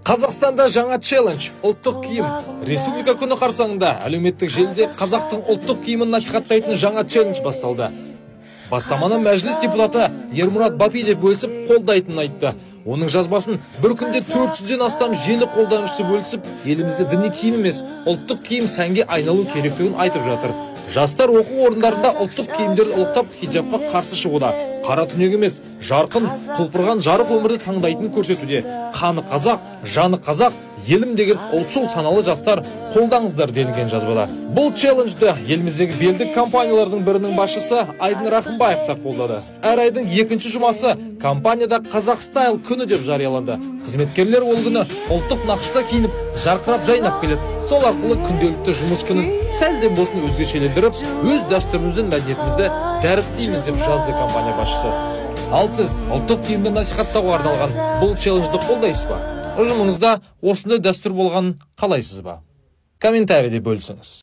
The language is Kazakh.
Қазақстанда жаңа челлендж – ұлттық киім. Республика күні қарсаңында әлеуметтік желіде қазақтың ұлттық киімін насихаттайтын жаңа челлендж басталды. Бастаманы Мәжіліс депутаты Ермұрат Бапи де бөлісіп, қолдайтынын айтты. Оның жазбасын бір күнде 400-ден астам желі қолданушысы бөлісіп, елімізде діни киім емес, ұлттық киім сәнге айналу керектігін айтып жатыр. Жастар оқу орындарында ұлттық киімдерді ұлықтап, хиджабқа қарсы шығуда. Қара түнек емес, жарқын, құлпырған жарық өмірді таңдайтынын көрсетуде. Қаны қазақ, жаны қазақ, елім деген ұлтшыл саналы жастар, қолдаңыздар, делінген жазбада. Бұл челленджді еліміздегі белді компаниялардың бірінің басшысы Айдын Рахымбаев та қолдады. Әр айдың екінші жұмасы компанияда «Қазақ стайл күні» деп жарияланды. Қызметкерлер ол күні ұлттық нақышта киініп, жарқырап жайнап келеді. Сол арқылы күнделікті жұмыс күнін сәлден болсын өзгешелендіріп, өз дәстүріміздің, мәдениетімізді дәріптейміз, деп жазды компания басшысы. Ал сіз ұлттық киімді насихаттауға арналған бұл челленджді қолдайсыз ба? Ұжымыңызда осындай дәстүр болғанын қалайсыз ба? Комментарийде бөлісіңіз.